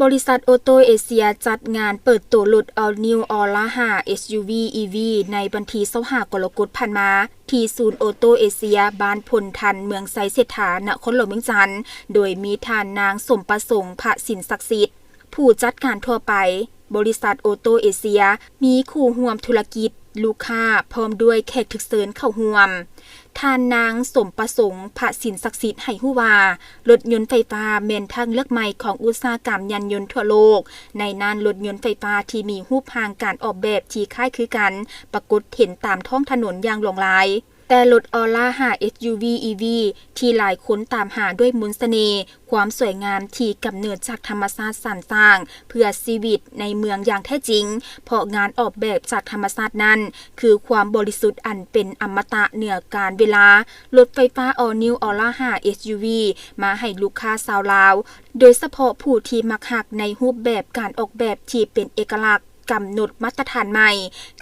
ບໍລິສັດໂອໂຕເອເຊຍຈັດງານເປີດໂຕລົດ All New Aura ຫ້າ SUV EV ໃນວັນທີຊາວຫ້າ ກໍລະກົດຜ່ານມາ ທີ່ສູນໂອໂຕເອເຊຍ ບ້ານພົນທັນ ເມືອງໄຊເສດຖາ ນະຄອນຫຼວງວຽງຈັນ, ໂດຍມີທ່ານນາງ ສົມປະສົງ ພະສິນສັກສິດ ຜູ້ຈັດການທົ່ວໄປ ບໍລິສັດໂອໂຕເອເຊຍ, ມີຄູ່ຮ່ວມທຸລະກິດ, ລູກຄ້າ ພ້ອມດ້ວຍແຂກຖືກເຊີນເຂົ້າຮ່ວມ. ທ່ານນາງ ສົມປະສົງ ພະສິນສັກສິດ ໃຫ້ຮູ້ວ່າ ລົດຍົນໄຟຟ້າແມ່ນທາງເລືອກໃໝ່ຂອງອຸດສາຫະກຳຍານຍົນທົ່ວໂລກ, ໃນນັ້ນລົດຍົນໄຟຟ້າທີ່ມີຮູບຮ່າງການອອກແບບທີ່ຄ້າຍຄືກັນ ປາກົດເຫັນຕາມທ້ອງຖະໜົນຢ່າງຫຼວງຫຼາຍ. ແຕ່ລົດ Aura ຫ້າ SUV EV ທີ່ຫຼາຍຄົນຕາມຫາດ້ວຍມົນສະເໜ່, ຄວາມສວຍງາມທີ່ກຳເນີດຈາກທຳມະຊາດສັນສ້າງເພື່ອຊີວິດໃນເມືອງຢ່າງແທ້ຈິງ, ເພາະງານອອກແບບຈາກທຳມະຊາດນັ້ນ ຄືຄວາມບໍລິສຸດອັນເປັນອະມະຕະເໜືອການເວລາ. ລົດໄຟຟ້າ All New Aura ຫ້າ SUV ມາໃຫ້ລູກຄ້າຊາວລາວ, ໂດຍສະເພາະຜູ້ທີ່ມັກຮັກໃນຮູບແບບການອອກແບບທີ່ເປັນເອກະລັກ, ກຳນົດມາດຕະຖານໃໝ່,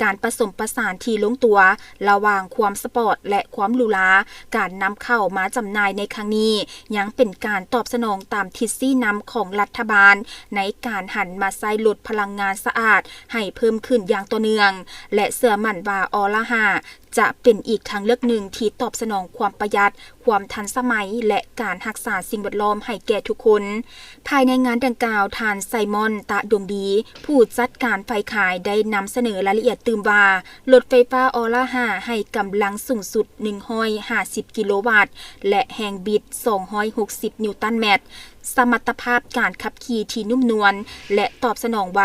ການປະສົມປະສານທີ່ລົງຕົວລະຫວ່າງຄວາມສະປອດ ແລະ ຄວາມຫຼູຫຼາ. ການນຳເຂົ້າມາຈຳໜ່າຍໃນຄັ້ງນີ້ ຍັງເປັນການຕອບສະໜອງຕາມທິດຊີ້ນຳຂອງລັດຖະບານ ໃນການຫັນມາໃຊ້ລົດພະລັງງານສະອາດໃຫ້ເພີ່ມຂຶ້ນຢ່າງຕໍ່ເນື່ອງ ແລະ ເຊື່ອໝັ້ນວ່າ Aura ຫ້າ ຈະເປັນອີກທາງເລືອກໜຶ່ງທີ່ຕອບສະໜອງຄວາມປະຢັດ, ຄວາມທັນສະໄໝ ແລະ ການຮັກສາສິ່ງແວດລ້ອມໃຫ້ແກ່ທຸກຄົນ. ພາຍໃນງານດັ່ງກ່າວ, ທ່ານ ໄຊມອນ ຕະດົງດີ ຜູ້ຈັດການຝ່າຍຂາຍ ໄດ້ນຳສະເໜີລາຍລະອຽດຕື່ມວ່າ ລົດໄຟຟ້າ Aura ຫ້າ ໃຫ້ກຳລັງສູງສຸດ ໜຶ່ງຮ້ອຍຫ້າສິບ ກິໂລວັດ ແລະ ແຮງບິດ ສອງຮ້ອຍຫົກສິບ ນິວຕັນແມັດ, ສະມັດຕະພາບການຂັບຂີ່ທີ່ນຸ້ມນວນ ແລະ ຕອບສະໜອງໄວ,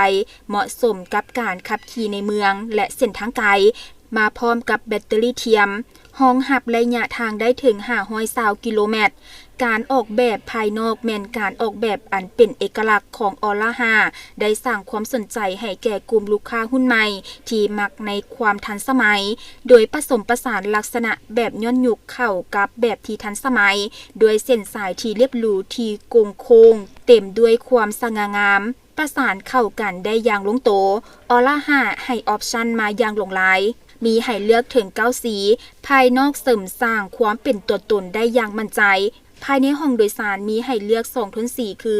ເໝາະສົມກັບການຂັບຂີ່ໃນເມືອງ ແລະ ເສັ້ນທາງໄກ, ມາພ້ອມກັບແບັດເຕີຣີທຽມ, ຮອງຮັບໄລຍະທາງໄດ້ເຖິງ ຫ້າຮ້ອຍຊາວ ກິໂລແມັດ. ການອອກແບບພາຍນອກແມ່ນການອອກແບບອັນເປັນເອກະລັກຂອງ Aura ຫ້າ ໄດ້ສ້າງຄວາມສົນໃຈໃຫ້ແກ່ກຸ່ມລູກຄ້າຮຸ່ນໃໝ່ທີ່ມັກໃນຄວາມທັນສະໄໝ, ໂດຍປະສົມປະສານລັກສະນະແບບຍ້ອນຍຸກເຂົ້າກັບແບບທີ່ທັນສະໄໝ, ດ້ວຍເສັ້ນສາຍທີ່ລຽບຫຼູທີ່ໂກ່ງໂຄ້ງ, ເຕັມດ້ວຍຄວາມສະຫງ່າງາມ. ປະສານເຂົ້າກັນໄດ້ຢ່າງລົງໂຕ. Aura ຫ້າ ໃຫ້ອອບຊັນມາຢ່າງຫຼວງຫຼາຍ, ມີໃຫ້ເລືອກເຖິງເກົ້າສີ, ພາຍນອກເສີມສ້າງຄວາມເປັນຕົວຕົນໄດ້ຢ່າງໝັ້ນໃຈ. ພາຍໃນຫ້ອງໂດຍສານມີໃຫ້ເລືອກສອງໂທນສີ ຄື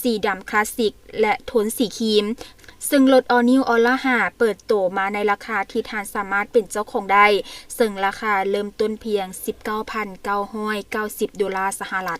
ສີດຳຄລາສສິກ ແລະ ໂທນສີຄຣີມ, ເຊິ່ງລົດ All New Aura ຫ້າ ເປີດໂຕມາໃນລາຄາທີ່ທ່ານສາມາດເປັນເຈົ້າຂອງໄດ້, ເຊິ່ງລາຄາເລີ່ມຕົ້ນພຽງ ສິບເກົ້າພັນເກົ້າຮ້ອຍເກົ້າສິບ ໂດລາສະຫະລັດ.